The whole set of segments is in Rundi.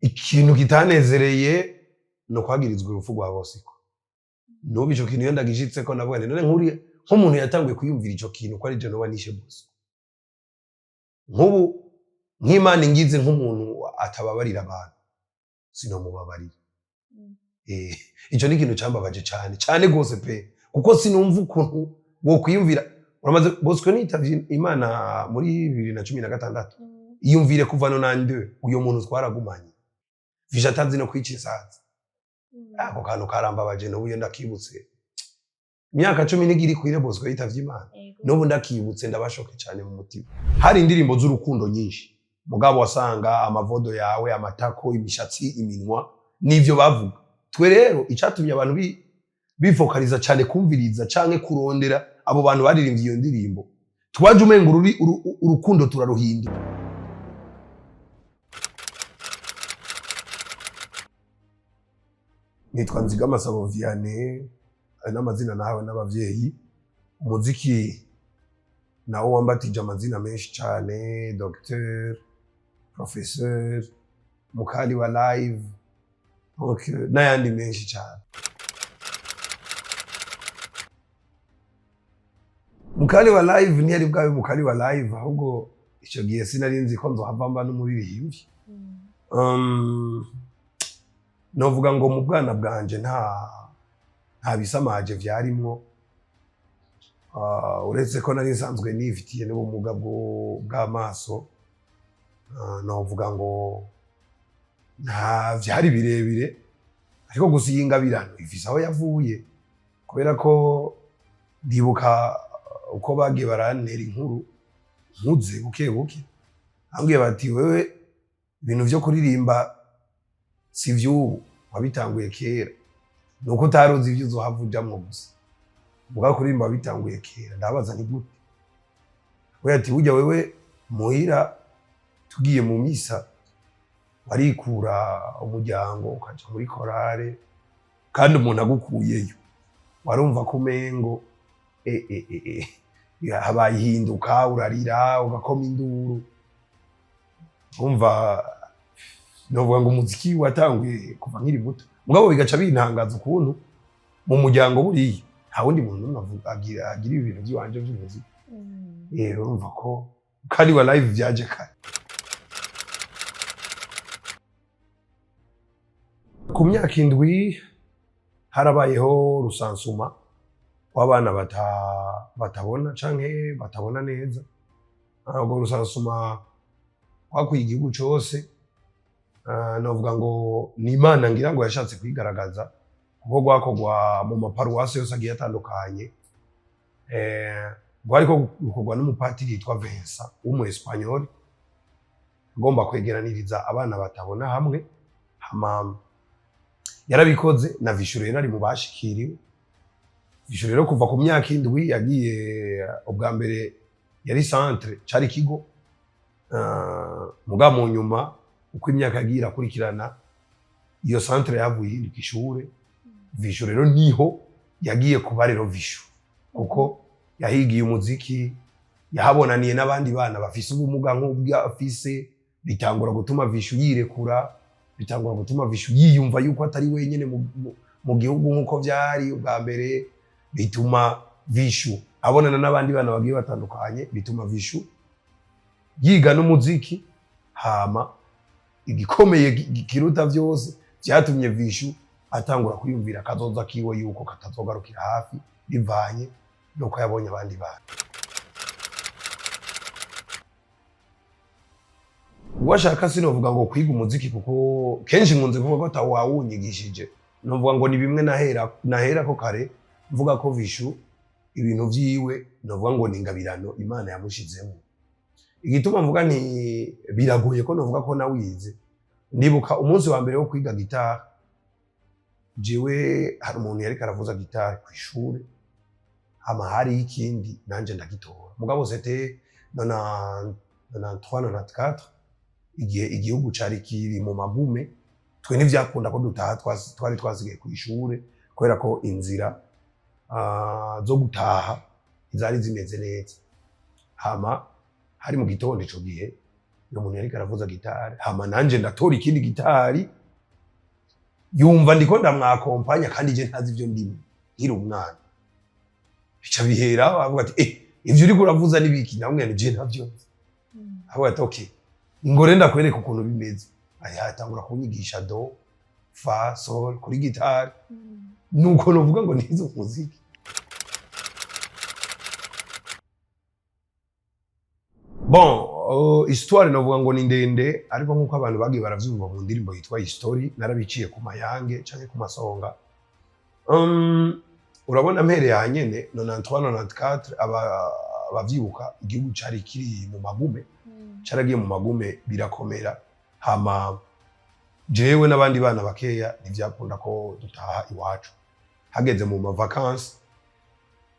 Ikintu kitanezereye ni ukwagirizwa urupfu rwa Bosco. N'ubu ico kintu iyo ndagishitseko ndavuga nti none nkuriya nk'umuntu yatanguye kwiyumvira ico kintu ko ari je noba nishe Bosco. Nk'ubu nk'Imana ingize nk'umuntu atababarira abantu, sinomubabarira. Ico ni ikintu cambabaje cane cane gose pe, kuko sinumva ukuntu wokwiyumvira. Uramaze Bosco nitavye Imana muri 2016. Iyumvire kuva 92 uyo muntu twaragumanye visha atazi no kwica isazi. Ako kantu karambabaje, n'ubu iyo ndakibutse, imyaka 10 n'igira ikwire Bosco yitavye Imana, n'ubu ndakibutse ndabashoke cyane mu mutima. Hari indirimbo z'urukundo nyinshi, mugabo wasanga amavodo yawe, amatako, imishatsi, iminwa, nivyo bavuga. Twe rero icatumye abantu bifokaliza cyane kumviriza canke kurondera abo bantu baririmbye iyo ndirimbo, twaje umenga urukundo turaruhindura. Nitwa Nzigamasabo Vianney, ayo n'amazina nahawe n'abavyeyi. Umuziki nawo wambatije amazina menshi cane: docteur, professeur, mukali wa live, donc n'ayandi menshi cane. Mukali wa live ntiyari bwabe mukali wa live, ahubwo ico gihe sinari nzi ko nzohava mba n'umuririmbyi. Novuga ngo mu bwana bwanje nta bisamaje vyarimwo, uretse ko nari nsanzwe nifitiye n'ubumuga bw'amaso. Novuga ngo nta vyari birebire, ariko gusa iyi ngabirano ifise aho yavuye, kubera ko ndibuka uko bagiye barantera inkuru nkuze buke buke, ambwiye bati: "Wewe ibintu vyo kuririmba si vy'ubu, wabitanguye kera, nuko utaruzi ivyo uzohava ujamwo gusa, mugabo kuririmba wabitanguye kera." Ndabaza: "Ni gute?" We ati: "Burya wewe muhira tugiye mu misa warikura umuryango ukaja muri korale, kandi umuntu agukuyeyo warumva ko umengo habaye ihinduka, urarira ugakoma induru." Umva, novuga ngo umuziki watanguye kuva nkiri muto, mugabo bigaca bintangaza ukuntu mu muryango buriya nta wundi muntu n'umwe agira ibintu by'iwanje by'umuziki. Urumva ko kandi wa live vyaje kare. Ku myaka 7 harabayeho recensement w'abana batabona canke batabona neza. Urwo recensement rwakwiye igihugu cose. Novuga ngo ni Imana ngira ngo yashatse kwigaragaza, kuko rwakorwa mu maparuwasi yose agiye atandukanye. Rwariko rukorwa n'umupatiri yitwa Vincent w'umu Espagnol, agomba kwegeraniriza abana batabona hamwe. Hama yarabikoze, na Vishu rero ari mu bashikiriwe. Vishu rero kuva ku myaka 7 yagiye ubwa mbere yari centre, cari ikigo, muga mu nyuma uko imyaka yagiye irakurikirana iyo centre yavuye ihinduka ishure. Vishu rero niho yagiye kuba rero Vishu, kuko yahigiye umuziki, yahabonaniye n'abandi bana bafise ubumuga nk'ubwo afise, bitangura gutuma Vishu yirekura, bitangura gutuma Vishu yiyumva yuko atari wenyene mu gihugu nk'uko vyari ubwa mbere, bituma Vishu abonana n'abandi bana bagiye batandukanye, bituma Vishu yiga n'umuziki. Hama igikomeye kiruta vyose, vyatumye Vishu atangura kwiyumvira akazoza kiwe yuko katazogarukira hafi, bivanye nuko yabonye abandi bana. Uwashaka sinovuga ngo kwiga umuziki, kuko kenshi nkunze kuvuga ko atawawunyigishije. Novuga ngo ni bimwe nahera ko kare mvuga ko Vishu ibintu vyiwe novuga ngo ni ingabirano Imana yamushizemo. Igituma mvuga nti biragoye ko novuga ko nawize, ndibuka umunsi wa mbere wo kwiga gitari. Jewe hari umuntu yariko aravuza gitari kw'ishure, hama hariho ikindi nanje ndagitora, mugabo c'était 93, 94, igihe igihugu cari kiri mu magume. Twe ntivyakunda ko dutaha, twari twasigaye kw'ishure kubera ko inzira zo gutaha ntizari zimeze neza. Hama hari mu gitondo ico gihe. Uyo muntu yariko aravuza gitari, hama nanje ndatora ikindi gitari, yumva ndiko ndamwakompanya, kandi je ntazi ivyo ndimo, nkiri umwana. Bica bihera avuga ati: "Eh, ivyo uriko uravuza nibiki?" Namwe je ntavyo nzi. Avuga ati: "Okay, ingore ndakwereka ukuntu bimeze." Aya atangura kunyigisha do, fa, sol kuri gitari. Nuko novuga ngo nize umuziki. Bon, histoire novuga ngo ni ndende, ariko nkuko abantu bagiye baravyumva mu ndirimbo yitwa History, narabiciye ku mayange canke ku masonga. Urabona mpereye aha nyene 93 94, abavyibuka igihugu cari kiri mu magume, caragiye mu magume birakomera. Hama jewe n'abandi bana bakeya ntivyakunda ko dutaha iwacu. Hageze mu ma vacances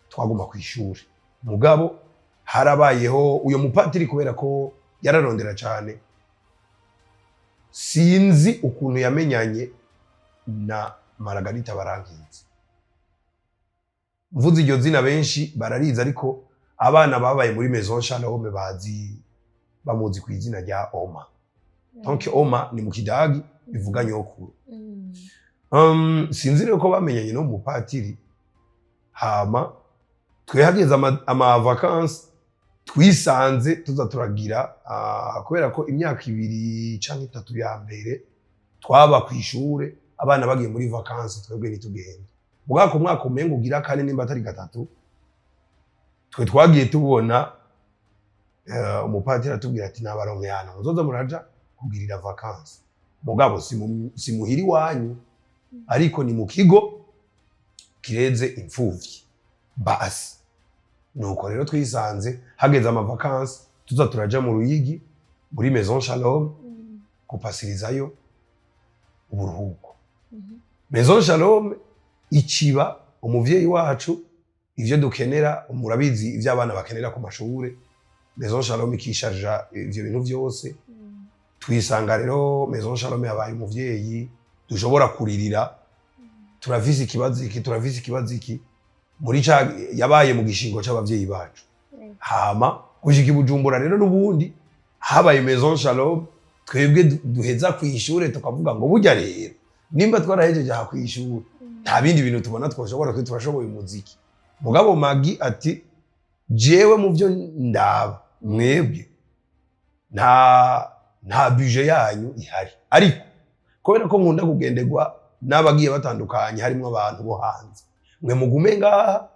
twaguma kw'ishuri. Mugabo harabayeho uyo mupatiri, kubera ko yararondera cyane, sinzi ukuntu yamenyanye na Maragarita Barankinze. Mvuze iryo zina benshi bararizi, ariko abana babaye muri Maison Shalom bazi, bamuzi ku izina rya Oma. Donc Oma ni mu Kidagi bivuga nyokuru. Sinzi rero ko bamenyanye no mupatiri. Hama twe hageze ama vacances twisanze tuza turagira, kubera ko imyaka 2 canke 3 ya mbere twaba kw'ishure, abana bagiye muri vacances twebwe ntitugende. Mugabo ku mwaka umenga ugira kane nimba atari gatatu, twe twagiye tubona umupatiri atubwira ati: "Nabaronkeye ahantu muzoza muraja kugirira vacances, mugabo si muhira iwanyu, ariko ni mu kigo kireze imfuvyi." Basi nuko rero twisanze hageze ama vacances tuza turaja mu Ruyigi muri Maison Shalom gupasirizayo uburuhuko. Maison Shalom iciba umuvyeyi wacu, ivyo dukenera murabizi, ivyo abana bakenera ku mashure, Maison Shalom ikisharija ivyo bintu vyose. Twisanga rero Maison Shalom yabaye umuvyeyi dushobora kuririra: turafise ikibazo iki, turafise ikibazo iki. Muri ca yabaye mu gishingo c'abavyeyi bacu. Hama gushika i Bujumbura rero n'ubundi habaye Maison Shalom. Twebwe duheza kw'ishure tukavuga ngo burya rero nimba twarahejeje aha kw'ishure, nta bindi bintu tubona twoshobora, twe turashoboye umuziki. Mugabo Magi ati: "Jewe mu byo ndaba mwebwe nta budget yanyu ihari, ariko kubera ko nkunda kugenderwa n'abagiye batandukanye harimo abantu bo hanze, mwe mugume ngaha,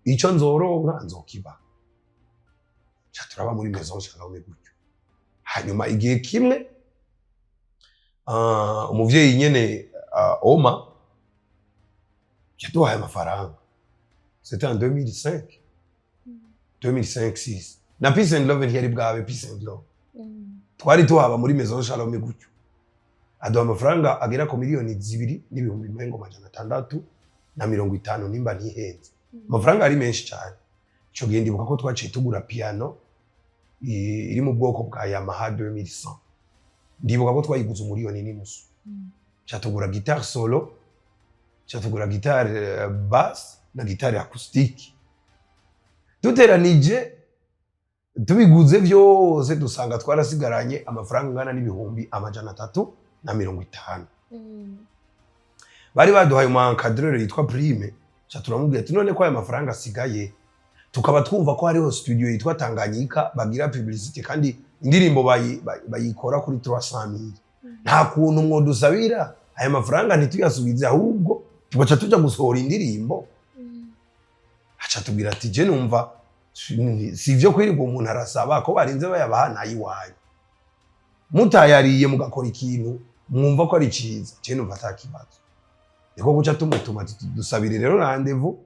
ico nzoronka nzokiba." Ca turaba muri Maison Shalom gutyo. Hanyuma igihe kimwe umuvyeyi nyene, Oma, yaduhaye amafaranga. C'était en 2005, 2005 6, na Peace and Love ntiyari bwabe Peace and Love. Twari tuhaba muri Maison Shalom gutyo. Aduha amafaranga agera ku 2,600,650 nimba ntihenze. Amafaranga ari menshi cyane ico gihe. Ndibuka ko twaciye tugura piano iri mu bwoko bwa Yamaha 2100. Ndibuka ko twayiguze 1,5 miliyoni. Ca tugura guitare solo, ca tugura guitare basse na guitare acoustique. Duteranije tubiguze vyose, dusanga twarasigaranye amafaranga angana n'350,000. Bari baduhaye umu encadreur yitwa Prime. Ca turamubwira ati: "None ko aya mafaranga asigaye, tukaba twumva ko hariho studio yitwa Tanganyika bagira publicité, kandi indirimbo bayikora kuri 300,000, nta kuntu mwodusabira aya mafaranga ntituyasubize, ahubwo tugaca tuja gusohora indirimbo?" Aca tubwira ati: "Je numva si ivyo kwirirwa umuntu arasaba ko barinze bayabaha, nayiwanyu mutayariye mugakora ikintu mwumva ko ari ciza, je numva ata kibazo." Niko guca tumutuma ati: "Dusabire rero rendez-vous,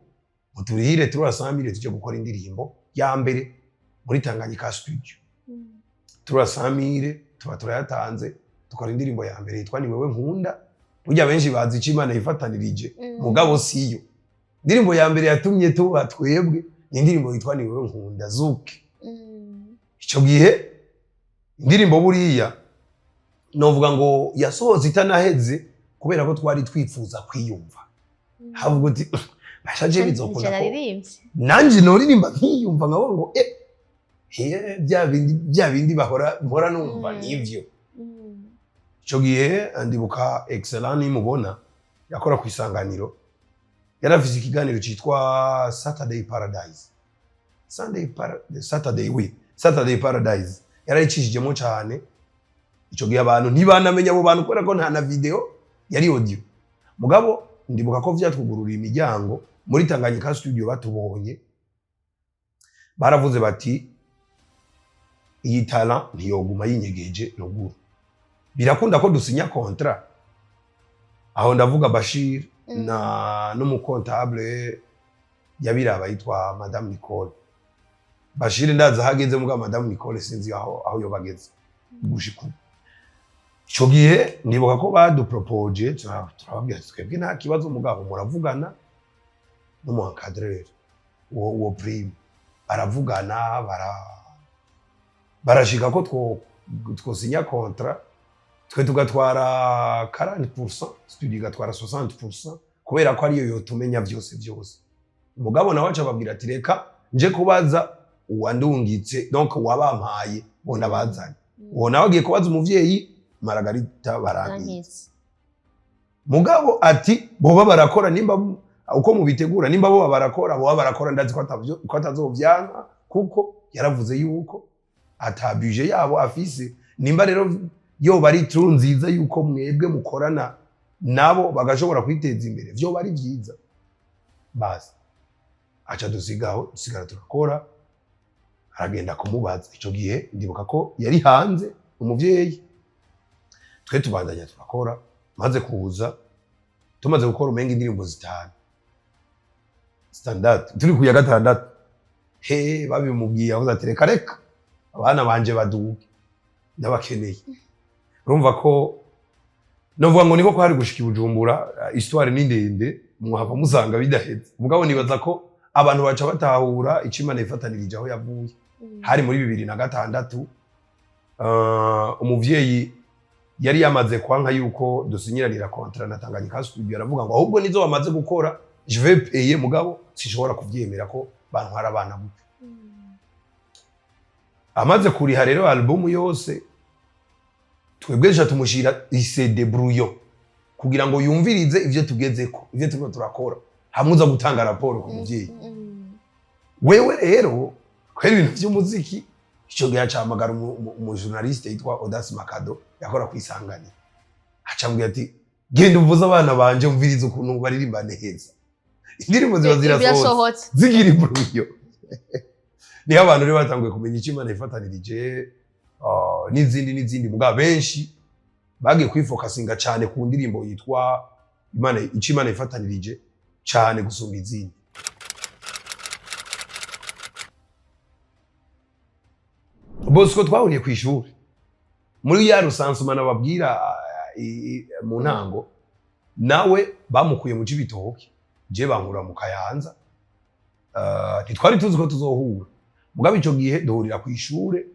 muturihire 300,000 tuje gukora indirimbo ya mbere muri Tanganyika studio." 300,000 tuba turayatanze, dukora indirimbo ya mbere yitwa "Ni wewe nkunda". Burya benshi bazi ico Imana yifatanirije, mugabo siyo indirimbo ya mbere yatumye tuba twebwe. Ni indirimbo yitwa "Ni wewe nkunda" zuke. Ico gihe indirimbo buriya novuga ngo yasohotse itanaheze, kubera ko twari twifuza kwiyumva. Havuga uti: "Bashaje bizokunda ko naririmbye." Nanje noririmba nkiyumva, nkavuga ngo Bya bindi bahora mpora numva, nivyo. Ico gihe ndibuka Excellent nimubona yakora ku Isanganiro, yarafise ikiganiro citwa Saturday Paradise, Sunday Para, Saturday, oui, Saturday Paradise. Yarayicishijemo cane. Ico gihe abantu ntibanamenya abo bantu kubera ko nta na video, yari audio. Mugabo ndibuka ko vyatwugururiye imiryango muri Tanganyika Studio. Batubonye baravuze bati: "Iyi talent ntiyoguma yinyegeje ruguru, birakunda ko dusinya contrat." Aho ndavuga Bashir na n'umu comptable yabiraba yitwa Madame Nicole. Bashir ndazi aho ageze, mugabo Madame Nicole sinzi aho yoba ageze gushika ubu. Ico gihe ndibuka ko badupropoje, turababwira ati: "Twebwe nta kibazo, mugabo muravugana n'umu encadreur uwo prime." Baravugana, barashika ko twosinya contrat, twe tugatwara 40%, studio igatwara 60%, kubera ko ariyo yotumenya vyose vyose. Mugabo nawe aca ababwira ati: "Reka nje kubaza uwandungitse, donc uwabampaye, ngo ndabazanye." Uwo nawe agiye kubaza umuvyeyi Margarita Barankitse. Barankitse. Mugabo ati: "Boba barakora, nimba uko mubitegura, nimba boba barakora, boba barakora, ndazi ko atazovyanka," kuko yaravuze yuko ata budget yabo afise. Nimba rero yoba ari true nziza yuko mwebwe mukorana nabo bagashobora kwiteza imbere, vyoba ari vyiza. Basi aca dusigaho, dusigara turakora. Aragenda kumubaza. Ico gihe ndibuka ko yari hanze umuvyeyi, twe tubandanya turakora. Maze kuza, tumaze gukora umenga indirimbo zitanu, zitandatu, turi ku ya gatandatu, he babimubwiye, avuze ati: "Reka reka, abana banje baduge, ndabakeneye." Urumva ko novuga ngo niko kwari gushika i Bujumbura. Histoire ni ndende, muhava musanga bidaheze. Mugabo nibaza ko abantu baca batahura ico Imana ifatanirije aho yavuye. Hari muri 2006. Umuvyeyi yari yamaze kwanka yuko dusinyiranira contrat na Tanganyika Studio. Aravuga ngo ahubwo nizo bamaze gukora, je vais payer, mugabo sinshobora kuvyemera ko bantwara abana gutyo. Amaze kuriha rero album yose, twebwe duca tumushira iCD brouillon kugira ngo yumvirize ivyo tugezeko, ivyo turiko turakora, hamwe uza gutanga raporo ku muvyeyi. Wewe rero kubera ibintu vy'umuziki, ico gihe acahamagara umu journaliste yitwa Audace Makado yakora kwisanganira, acambwira ati: "Genda uvuze abana banje, umvirize ukuntu baririmba neza." Indirimbo ziba zirasohotse, Birasohotse. Zigira brouillon. Niho abantu rero batanguye kumenya icyo Imana ifatanirije, n'izindi n'izindi. Mugabo benshi bagiye kwifokasinga cyane ku ndirimbo yitwa Imana, icyo Imana ifatanirije, cyane gusumba izindi. Bosco twahuriye ku ishuri muri ya recensement nababwira mu ntango. Nawe bamukuye mu Cibitoke, je bankura mu Kayanza. Ntitwari tuzi ko tuzohura, mugabo ico gihe duhurira ku ishure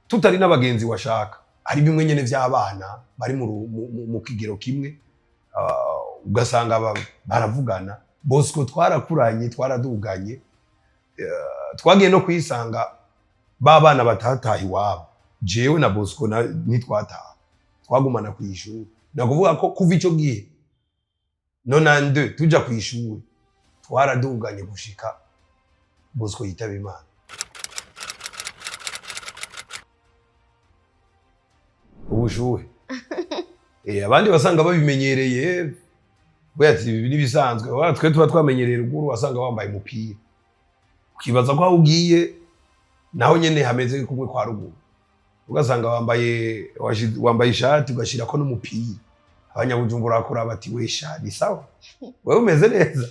tutari n'abagenzi. Washaka ari bimwe nyene vy'abana bari mu kigero kimwe, ugasanga baravugana. Bosco twarakuranye, twaraduganye, twagiye no kwisanga ba bana batataha iwabo. Jewe na Bosco ntitwataha, twagumana ku ishuri. Nakuvuga ko kuva ico gihe 92 tuja ku ishuri, twaraduganye gushika Bosco yitaba Imana. Ubushuhe, abandi basanga babimenyereye, we ati: "Ibi nibisanzwe." Twe tuba twamenyereye ruguru, wasanga wambaye umupira, ukibaza ko aho ugiye naho nyene hameze kumwe kwa ruguru, ugasanga wambaye ishati ugashirako n'umupira. Abanyabujumbura bakora bati: "We sha, ni sawa, wewe umeze neza."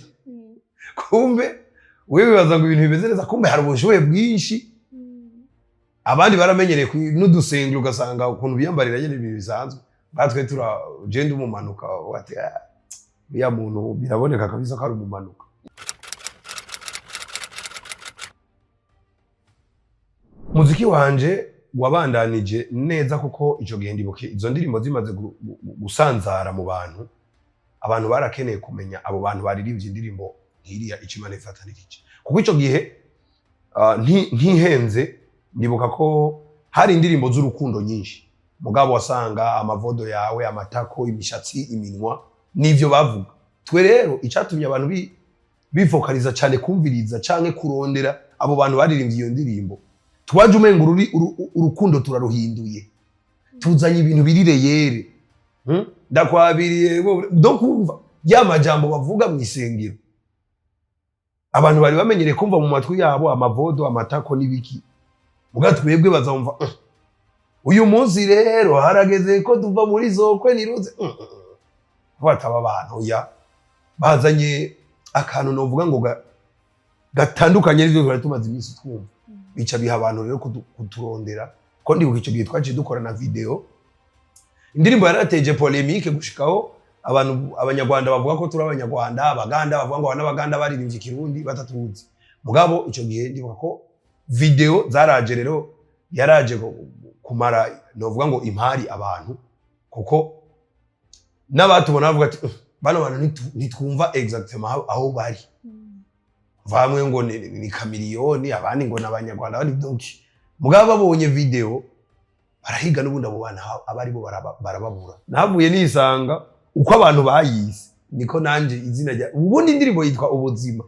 Kumbe wewe wibaza ngo ibintu bimeze neza, kumbe hari ubushuhe bwinshi. Abandi baramenyereye n'udusengero, ugasanga ukuntu biyambarira nyene ibintu bisanzwe. Batwe tura je ndi umumanuka, wati: "Ah, uriya muntu biraboneka kabisa ko ari umumanuka." Muziki wanje wabandanije neza, kuko ico gihe ndibuke izo ndirimbo zimaze gusanzara mu bantu, abantu barakeneye kumenya abo bantu baririmbye indirimbo nk'iriya ico Imana ifatanirije, kuko ico gihe ntihenze. Ndibuka ko hari indirimbo z'urukundo nyinshi, mugabo wasanga amavodo yawe, amatako, imishatsi, iminwa, n'ivyo bavuga. Twe rero icatumye abantu bifokaliza cyane kumviriza canke kurondera abo bantu baririmbye iyo ndirimbo, twaje umenga urukundo turaruhinduye, tuzanye ibintu biri réel. Ndakwabiriye do kumva ya majambo bavuga mu isengero, abantu bari bamenyereye kumva mu matwi yabo amavodo, amatako n'ibiki. Muga twebwe bazumva: Uyu munsi rero harageze ko tuva muri zokwe niruze." Bataba abantu ya bazanye akantu novuga ngo gatandukanye n'ivyo twari tumaze iminsi twumva, bica biha abantu rero kuturondera. Ko ndibuka icyo gihe twaciye dukora na video, indirimbo yarateje polémique gushikaho abantu, Abanyarwanda bavuga ko turi Abanyarwanda, Abaganda bavuga ngo n'Abaganda baririmbye Ikirundi batatuzi. Mugabo icyo gihe ndibuka ko video zaraje rero, yaraje kumara novuga ngo impari abantu, kuko n'abatubona bavuga ati: Bano bantu ntitwumva exactement aho bari." Bamwe ngo ni Chameleone, abandi ngo ni Abanyarwanda, abandi donc. Mugabo babonye video barahiga, n'ubundi abo bantu abaribo barababura. Navuye nisanga uko abantu bayise niko nanje izina rya ubundi indirimbo yitwa Ubuzima.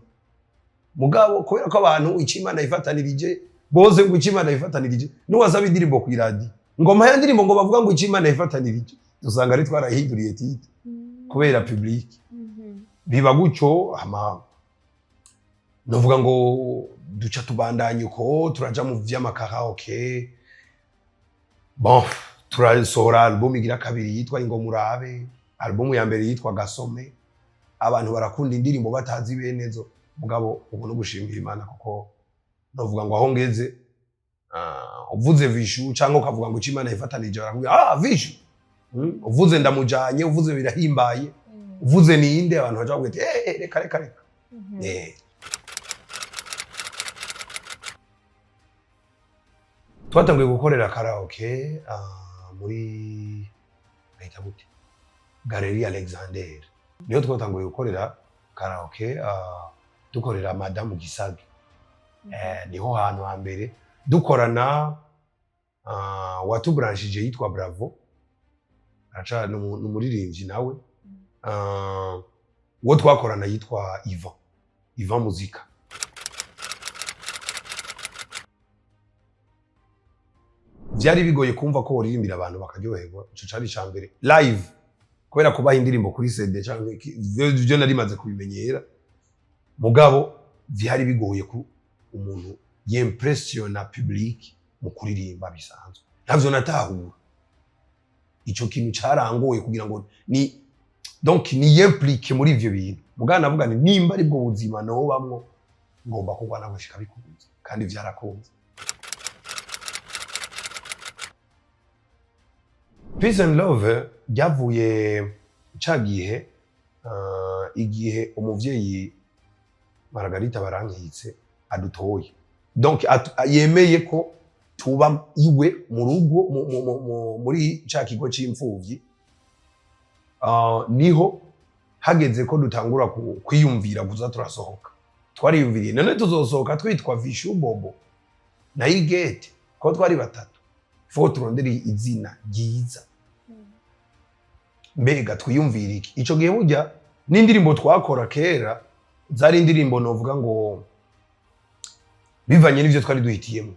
Mugabo kubera ko abantu icyo Imana yifatanirije bose, ngo icyo Imana yifatanirije, n'uwasaba indirimbo ku iradiyo ngo mpa ya ndirimbo ngo bavuga ngo icyo Imana yifatanirije, dusanga ari twarahinduriye titre kubera public. Biba gutyo. Hama novuga ngo duca tubandanya uko, turaja mu vy'amakaraoke. Bon, turasohora album igira kabiri yitwa Ingoma Urabe. Album ya mbere yitwa Gasome. Abantu barakunda indirimbo batazi benezo. Mugabo ubu no gushimira Imana, kuko novuga ngo aho ngeze, uvuze Vishu cyangwa ukavuga ngo icyo Imana yifatanije, barakubwira: "Ah, Vishu." Uvuze Ndamujanye, uvuze Birahimbaye, uvuze Ninde, abantu baca bavuga ati: "Eh, eh, reka, reka, reka." Twatanguye gukorera karaoke muri bahita gute, Galerie Alexander, niyo twatanguye gukorera karaoke, dukorera Madamu Gisage. Niho hantu hambere dukorana. Watubranshije yitwa Bravo, araca ni umuririmbyi nawe. Uwo twakorana yitwa Ivan, Ivan Muzika. Byari bigoye kumva ko woririmbira abantu bakaryoherwa. Ico cari ica mbere live, kubera kubaha indirimbo kuri CD canke ivyo nari maze kubimenyera. Mugabo vyari bigoye ku umuntu yimpressiona public mu kuririmba bisanzwe, ntavyo natahura. Ico kintu carangoye kugira ngo ni donc niyimplique muri ivyo bintu. Mugabo navuga nti nimba aribwo buzima nobamwo, ngomba kurwana gushika bikunze, kandi vyarakunze. Peace and Love ryavuye ca gihe, igihe umuvyeyi Margarita Barankitse adutoye, donc yemeye ko tuba iwe mu rugo muri ca kigo c'imfuvyi. Niho hageze ko dutangura kwiyumvira kuza turasohoka. Twariyumviriye: none tuzosohoka twitwa Vishu, Bobo na Igete, ko twari batatu? Faut turondere izina ryiza. Mbega twiyumvira iki? Ico gihe burya n'indirimbo twakora kera zari indirimbo novuga ngo bivanye n'ivyo twari duhitiyemo,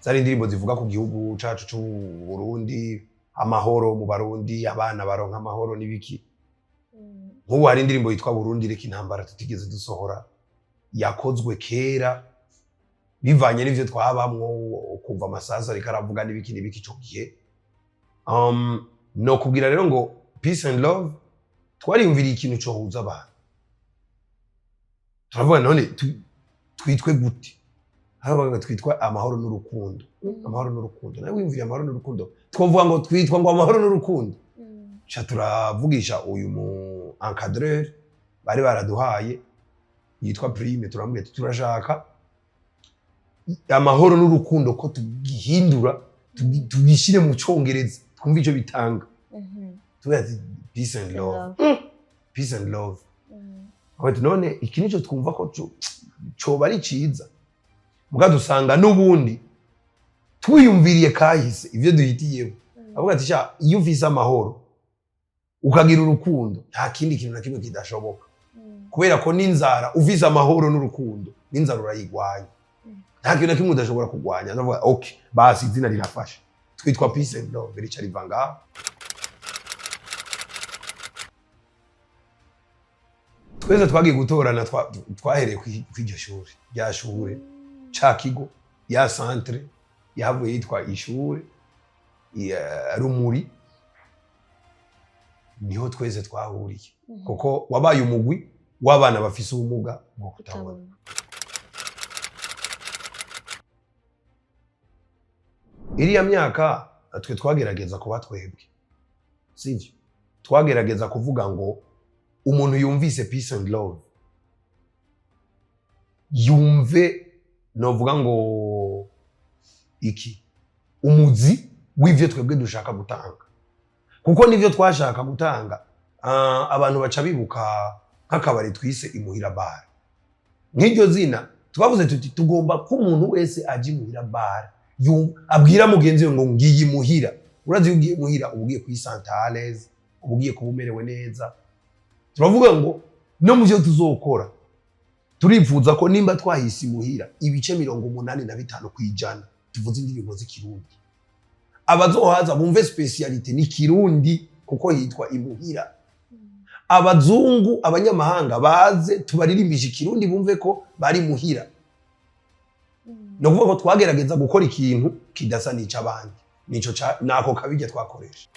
zari indirimbo zivuga ku gihugu cacu c'u Burundi, amahoro mu Barundi, abana baronka amahoro n'ibiki. Nk'ubu hari indirimbo yitwa Burundi reka intambara tutigeze dusohora, yakozwe kera bivanye n'ivyo twabamwo, ukumva amasasu ariko aravuga n'ibiki n'ibiki ico gihe. No kubwira rero ngo Peace and Love, twariyumviriye ikintu cohuza abantu. Turavuga: none twitwe gute? Haravuga twitwa Amahoro n'Urukundo. Amahoro n'Urukundo, nawe wiyumviriye Amahoro n'Urukundo, twovuga ngo twitwa ngo Amahoro n'Urukundo. Ca turavugisha uyu mu encadreur bari baraduhaye yitwa Prime, turamubwira ati: "Turashaka Amahoro n'Urukundo ko tugihindura, tugishyire mu Cyongereza, twumve icyo bitanga." Tuvuga ati: "Peace and Love." Peace and Love. Ati: "None iki nico twumva ko coba ari ciza." Muga dusanga n'ubundi Twiyumviriye kahise, ivyo duhitiyemo, avuga ati: "Sha, iyo ufise amahoro ukagira urukundo, nta kindi kintu na kimwe kidashoboka." Kubera ko n'inzara, ufise amahoro n'urukundo, n'inzara urayigwanya. Nta kintu na kimwe udashobora kugwanya. Ndavuga: "Okay, basi izina rirafasha, twitwa Peace and Love." Rica riva ngaho. Twese twagiye gutorana, twahereye kw'iryo shure, rya shure, ca kigo ya centre yahavuye yitwa ishure ya Rumuri. Niho twese twahuriye, kuko wabaye umugwi w'abana bafise ubumuga bwo kutabona. Kutabona. Iriya myaka twe twagerageza kuba twebwe, sivyo? Twagerageza kuvuga ngo umuntu yumvise Peace and Love yumve, novuga ngo iki, umuzi w'ivyo twebwe dushaka gutanga, kuko nivyo twashaka gutanga. Abantu baca bibuka nk'akabari twise Imuhira Bar. Nk'iryo zina twavuze tuti tugomba ko umuntu wese aje imuhira bar abwira mugenzi we ngo ngiye imuhira. Urazi, iyo ugiye muhira uba ugiye kuri santa à l'aise, uba ugiye kuba umerewe neza. Turavuga ngo no mu byo tuzokora, turifuza ko nimba twahise imuhira, ibice 85% tuvuze indirimbo z'Ikirundi, abazohaza bumve spécialité ni Kirundi, kuko hitwa imuhira. Abazungu, abanyamahanga baze tubaririmbisha Ikirundi, bumve ko bari muhira. Ni ukuvuga ko twagerageza gukora ikintu kidasa n'ic'abandi. Nico nako kabirya twakoresha.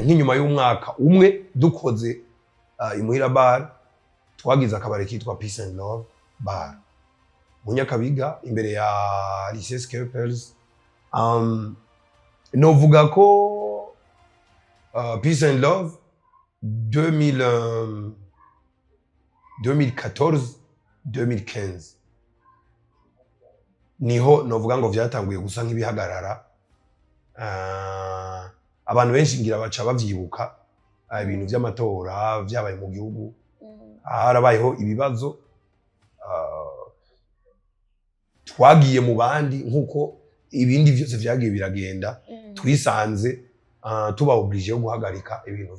Nk'inyuma y'umwaka umwe dukoze Imuhira Bar, twagize akabari kitwa Peace and Love Bar mu Nyakabiga, imbere ya Lycée Scapels. Novuga ko Peace and Love 2000, 2014, 2015 niho novuga ngo vyatanguye gusa nk'ibihagarara. Abantu benshi ngira baca bavyibuka, ibintu vy'amatora vyabaye mu gihugu, harabayeho ibibazo. Twagiye mu bandi nk'uko ibindi vyose vyagiye biragenda. Twisanze tuba obligé yo guhagarika ibintu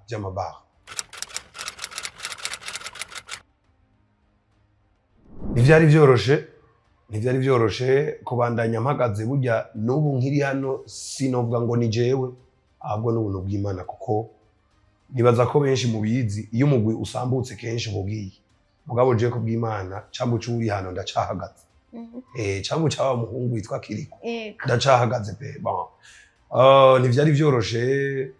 vy'amabara. Ntivyari vyoroshe, ntivyari vyoroshe kubandanya mpagaze. Burya n'ubu nkiri hano, sinovuga ngo ni jewe, ahubwo n'ubuntu bw'Imana, kuko nibaza ko benshi mubizi, iyo umugwi usambutse kenshi uba ugiye. Mugabo jewe kubw'Imana, cambu uri hano, ndacahagaze. Cambu caba muhungu witwa Kiriko, ndacahagaze pe. Bon, ntivyari vyoroshe,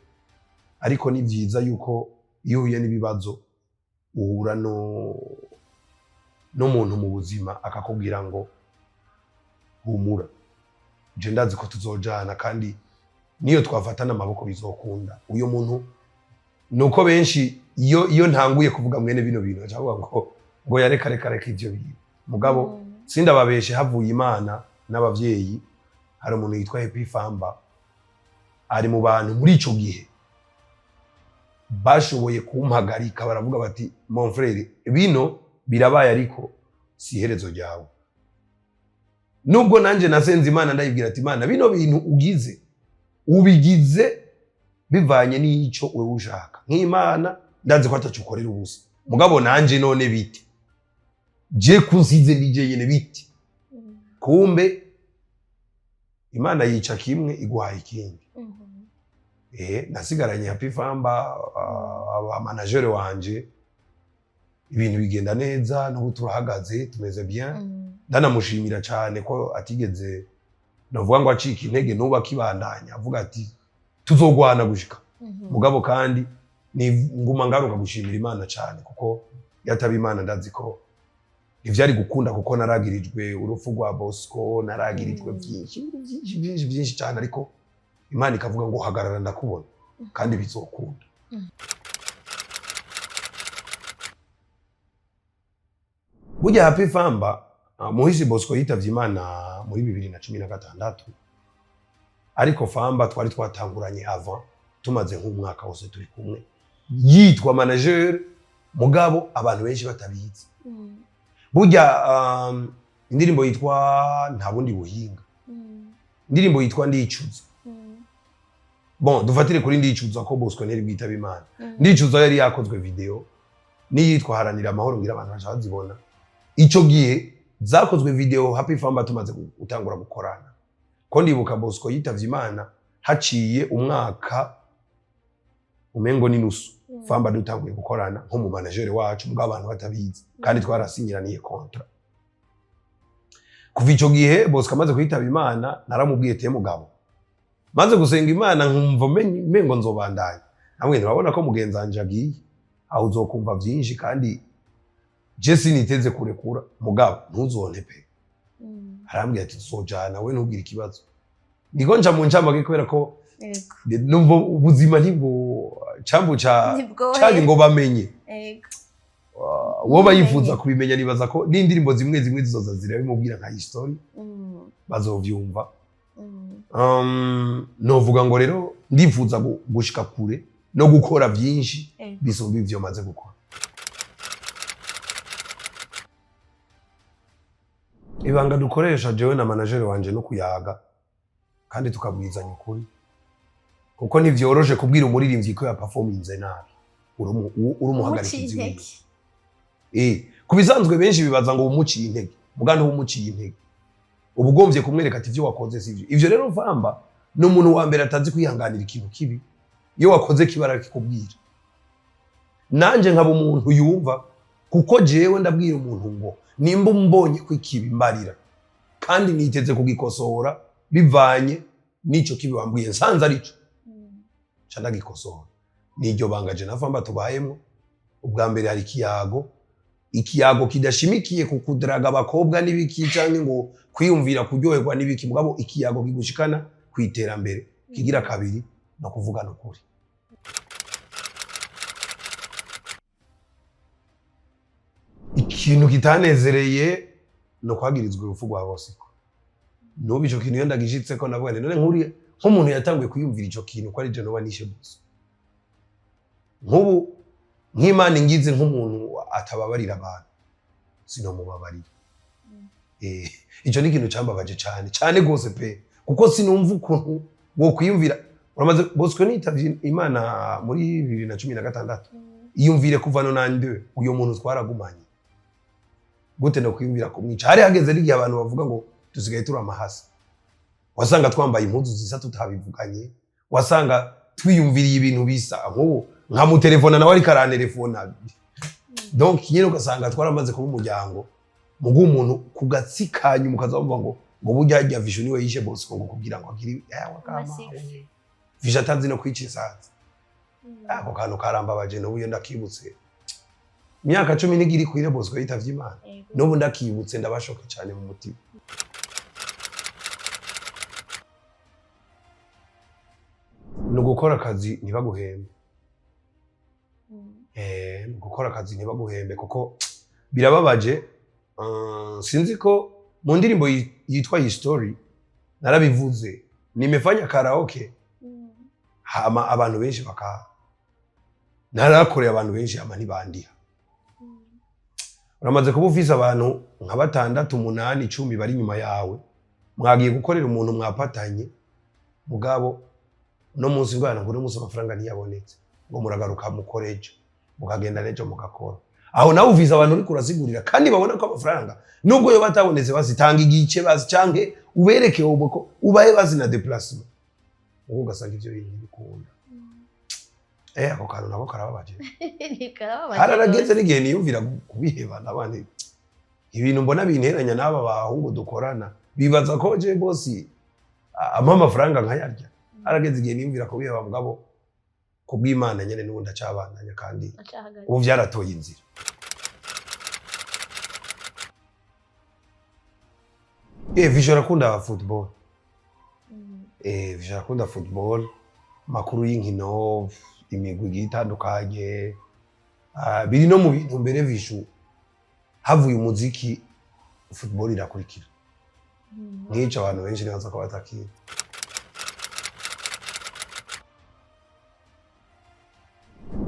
ariko ni vyiza yuko iyo uhuye n'ibibazo uhura no n'umuntu mu buzima akakubwira ngo: "Humura, je ndazi ko tuzojana, kandi niyo twafatana amaboko bizokunda." Uyo muntu, nuko benshi iyo ntanguye kuvuga mwene bino bintu baca bavuga ngo yareka, reka, reka ivyo bintu. Mugabo sindababeshe, havuye Imana n'abavyeyi, hari umuntu yitwa Happy Famba ari mu bantu muri ico gihe bashoboye kumpagarika, baravuga bati: "Mon frère, bino birabaye ariko si iherezo ryawe." Nubwo nanje nasenze Imana, ndayibwira ati: "Imana, bino bintu ugize, ubigize bivanye n'ico wewe ushaka nk'Imana, ndazi ko ataco ukorera ubusa. Mugabo nanje none bite? Je kunsize ndi jenyene, bite?" Kumbe Imana yica kimwe iguhaye ikindi. Nasigaranye Happy Famba, aba manager wanje, ibintu bigenda neza, n'ubu turahagaze, tumeze bien. Ndanamushimira cyane ko atigeze, navuga ngo, acika intege, n'ubu akibandanya avuga ati: "Tuzogwana gushika." Mugabo kandi ni nguma ngaruka gushimira Imana cyane, kuko yataba Imana ndazi ko ntivyari gukunda, kuko naragirijwe urupfu rwa Bosco, naragirijwe byinshi byinshi byinshi byinshi cyane, ariko Imana ikavuga ngo: "Hagarara, ndakubona kandi bizokunda." Burya Happy Famba, muhisi Bosco yitavye Imana muri 2016, ariko Famba twari twatanguranye avant, tumaze nk'umwaka wose turi kumwe, yitwa manager, mugabo abantu benshi batabizi. Burya indirimbo yitwa Nta bundi buhinga, indirimbo yitwa Ndicuza. Bon, dufatire kuri Ndicuza, ko Bosco nteri bwitaba Imana. Ndicuza yari yakozwe video, n'iyitwa Haranira amahoro, ngira abantu baca bazibona. Ico gihe zakozwe video Happy Famba tumaze gutangura gukorana, ko ndibuka Bosco yitavye Imana haciye umwaka umengo n'inusu Famba dutanguye gukorana nko mu manager wacu, mbwa abantu batabizi, kandi twarasinyiraniye contrat. Kuva ico gihe Bosco amaze kwitaba Imana, naramubwiye te mugabo maze gusenga Imana nkumva mengo nzobandanya namwe, nturabona ko mugenzi wanje agiye aho, uzokumva vyinshi, kandi je siniteze kurekura, mugabo ntuzonte pe. Arambwira ati tuzojana, we ntugire ikibazo. Niko nca mu ncamake kubera ko numva ubuzima ntibwo cambu ca Ntibwohe. canke ngo bamenye. Uwo bayifuza kubimenya, nibaza ko n'indirimbo zimwe zimwe zizoza zirabimubwira nka history, bazovyumva. Novuga ngo rero ndifuza gushika kure no gukora vyinshi bisumba ivyo maze gukora. Ibanga dukoresha jewe na manager wanje no kuyaga kandi tukabwizanya ukuri, kuko ntivyoroshe kubwira umuririmbyi ko yaperforminze nabi uri umuhagarikizi Umuciye wiwe. intege. Ku bisanzwe benshi bibaza ngo umuciye intege, muga ntuwumuciye intege, uba ugombye kumwereka ati ivyo wakoze sivyo. Ivyo rero Vamba ni umuntu wa mbere atazi kwihanganira ikintu kibi. Iyo wakoze kibi arakikubwira, nanje nkaba umuntu yumva, kuko jewe ndabwira umuntu ngo nimba umbonye ko ikibi, mbarira, kandi niteze kugikosora bivanye n'ico kibi wambwiye. Nsanze arico, ca ndagikosora. Niryo banga je na Famba tubayemwo. Ubwa mbere hari ikiyago, ikiyago kidashimikiye ku kudaraga abakobwa n'ibiki canke ngo kwiyumvira kuryoherwa n'ibiki, mugabo ikiyago kigushikana ku iterambere. Kigira kabiri no kuvugana ukuri. Ikintu kitanezereye no kwagirizwa urupfu rwa Bosco. N'ubu ico kintu iyo ndagishitseko ndavuga nti none nkuriya nk'umuntu yatanguye kwiyumvira ico kintu ko ari je noba nishe Bosco, nk'ubu nk'Imana ingize nk'umuntu atababarira abantu, sinomubabarira. Ico ni ikintu cambabaje cane cane gose pe, kuko sinumva ukuntu wokwiyumvira. Uramaze, Bosco nitavye Imana muri 2016. Iyumvire kuva nonante uyo muntu twaragumanye, gute no kwiyumvira kumwica? Hari hageze n'igihe abantu bavuga ngo dusigaye turi amahasa. Wasanga twambaye impuzu zisa tutabivuganye, wasanga twiyumviriye ibintu bisa, nk'ubu nkamutelefona nawe ariko arantelefona. Donc nyine ugasanga twaramaze kuba umuryango. Mugu umuntu ku gatsi kanyu mukaza bumva ngo burya harya Vishu niwe yishe Bosco, ngo kugira ngo agire yawe kama. Amasifu. Vishu atazi no kwica isazi. Ako kantu karambabaje, n'ubu iyo ndakibutse, imyaka 10 n'igira ikwire Bosco yitavye Imana, n'ubu ndakibutse ndabashoka cyane mu mutima. Ni ugukora akazi ntibaguhembe. Ni ugukora akazi ntibaguhembe, kuko birababaje. Sinzi ko mu ndirimbo yitwa History narabivuze, nimefanya karaoke hama abantu benshi baka narakoreye abantu benshi, hama ntibandiha. Uramaze kuba ufise abantu nka batandatu, umunani, 10 bari inyuma yawe, mwagiye gukorera umuntu, mwapatanye, mugabo uno munsi ngwana ngo uno munsi amafaranga ntiyabonetse, ngo muragaruka mukore ejo, mukagenda n'ejo mugakora. Aho nawe ufise abantu uriko urasigurira kandi babona ko amafaranga nubwo yoba atabonetse, bazitanga igice bazi canke ubereke ubu ko ubahe bazi na déplacement, ubwo ugasanga ivyo bintu ntibikunda. Ako kantu nako karababaje. Karababaje Hararageze rwose. n'igihe niyumvira kubiheba n'abandi. Ibintu mbona binteranya n'aba bahungu dukorana, bibaza ko je bosi ampa amafaranga nkayarya. Harageze igihe niyumvira kubiheba, mugabo kubw'Imana nyene n'ubu ndacabandanya kandi Acahagaze. ubu vyaratoye inzira. Vishu arakunda football. Vishu arakunda football, makuru y'inkino, imigwi igiye itandukanye. Ah, biri no mu bintu mbere Vishu havuye umuziki, football irakurikira. Nk'ico abantu benshi nibaza ko batakira.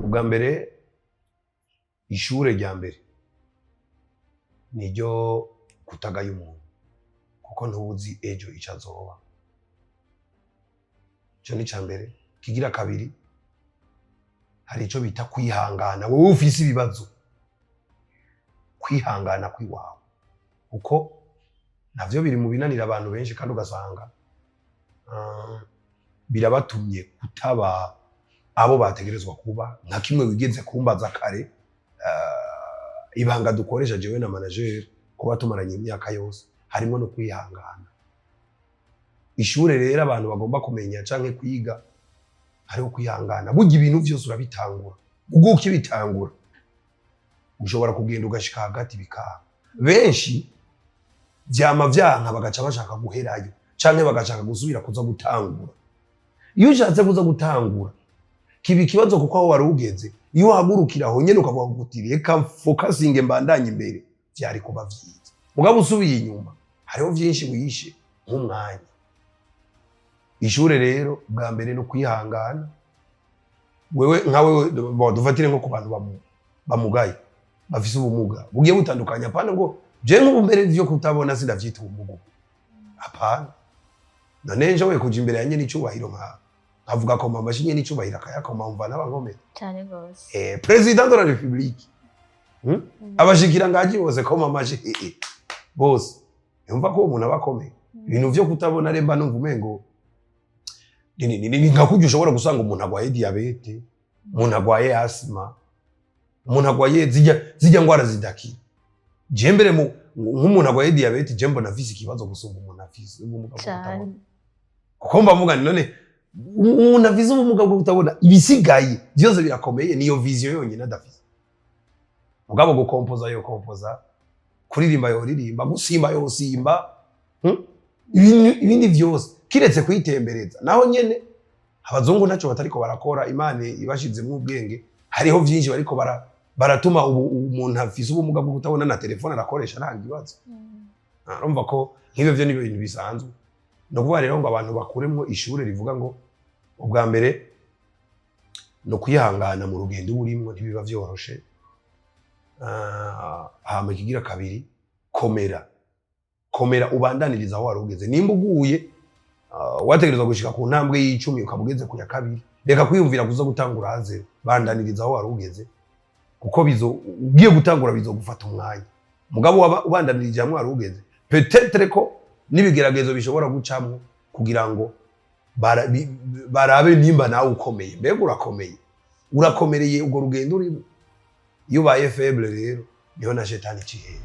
Ubwa mbere, ishure rya mbere Niryo kutagaya umuntu, kuko ntubuzi ejo ico azoba. Ico ni ica mbere. Kigira kabiri, hari ico bita kwihangana. Wowe ufise ibibazo, kwihangana kwiwawe, kuko navyo biri mu binanira abantu benshi, kandi ugasanga birabatumye kutaba abo bategerezwa kuba. Nka kimwe wigeze kumbaza kare, ibanga dukoresha jewe na manager kuba tumaranye imyaka yose, harimo no kwihangana. Ishure rero abantu bagomba kumenya canke kwiga, hariho kwihangana. Burya ibintu vyose urabitangura, ubwo ukibitangura ushobora kugenda ugashika hagati bikanga. Benshi vyama vyanka, bagaca bashaka guherayo canke bagashaka gusubira kuza gutangura. Iyo ushatse kuza gutangura kiba ikibazo, kuko aho wari ugeze, iyo uhagurukira aho nyene ukavuga uti: "Reka focusinge, mbandanye imbere", vyari kuba vyiza. Mugabo usubiye inyuma, hariho vyinshi wishe nk'umwanya. Ishure rero bwa mbere ni ukwihangana. Wewe nka wewe, bo, dufatire nko ku bantu bamugaye, bafise ubumuga bugiye butandukanye. Apana ngo je nk'ubu mbere vyo kutabona sindavyita ubumuga, apana. None njoboye kuja imbere ya nyene icubahiro nkavuga ko mama nyene icubahiro akayakoma, mva n'abankomere. Cyane rwose. Président de la République, Abashikiranganji bose koma amashi, bose yumva ko uwo muntu aba akomeye. Ibintu vyo kutabona remba numva umengo ni nka kurya ushobora gusanga umuntu agwaye diabète, umuntu agwaye asima, umuntu agwaye zijya ngwara zidakira. Je mbere nk'umuntu agwaye diabète, je mbona afise ikibazo gusumba umuntu afise ubumuga bwo kutabona. Kuko mba mvuga nti: "None umuntu afise ubumuga bwo kutabona, ibisigaye byose birakomeye, niyo vision yonyine adafise." Mugabo gukompoza yo kompoza, kuririmba yoririmba, gusimba yosimba, Ibindi vyose kiretse kwitembereza. Naho nyene abazungu ntacyo batariko barakora, Imana ibashizemwo ubwenge, hariho vyinshi bariko baratuma ubu umuntu afise ubumuga bwo kutabona na telefone arakoresha nta kibazo. Urumva ko nk'ibyo byo ni ibintu bisanzwe. Ni ukuvuga rero ngo abantu bakuremwo ishure rivuga ngo ubwa mbere ni ukwihangana mu rugendo uba urimwo, ntibiba vyoroshe. Hama ikigira kabiri, komera, komera, ubandaniriza aho wari ugeze. Nimba uguye, wategerezwa gushika ku ntambwe y'10, ukaba ugeze ku ya kabiri, reka kwiyumvira kuza gutangura haze, bandaniriza aho wari ugeze, kuko bizo ugiye gutangura bizogufata umwanya. Mugabo waba ubandanirije hamwe wari ugeze, peut-être ko n'ibigeragezo bishobora gucamwo kugira ngo barabe nimba nawe ukomeye. Mbega urakomeye, urakomereye urwo rugendo urimo? Iyo ubaye faible rero, niho na shetani icihera.